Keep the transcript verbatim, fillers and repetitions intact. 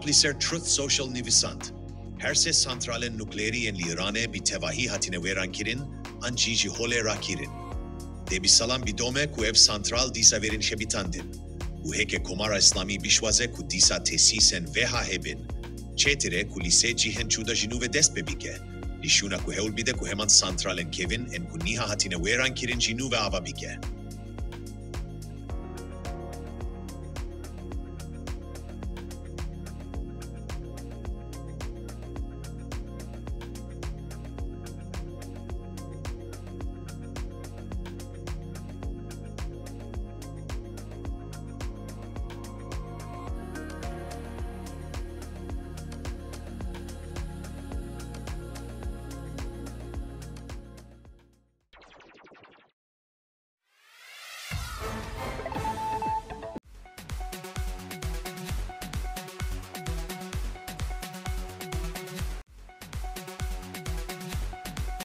Li ser Truth Social nivîsand, her sê santralên nukleerî yên li Îranê bi tevahî hatine wêrankirin an jî ji holê rakirin. Dê bi salan bidome ku ev santral dîsa vêrên şebitandin û heke Komara Îslamî bişwaze ku dîsa tesîsên vêha hebin, çêtir e ku li sê cihên cuda ji nû ve dest pê bike, li şûna ku hewl bide ku heman santralên kevin ên ku niha hatine wêrankirin ji nû ve ava bike.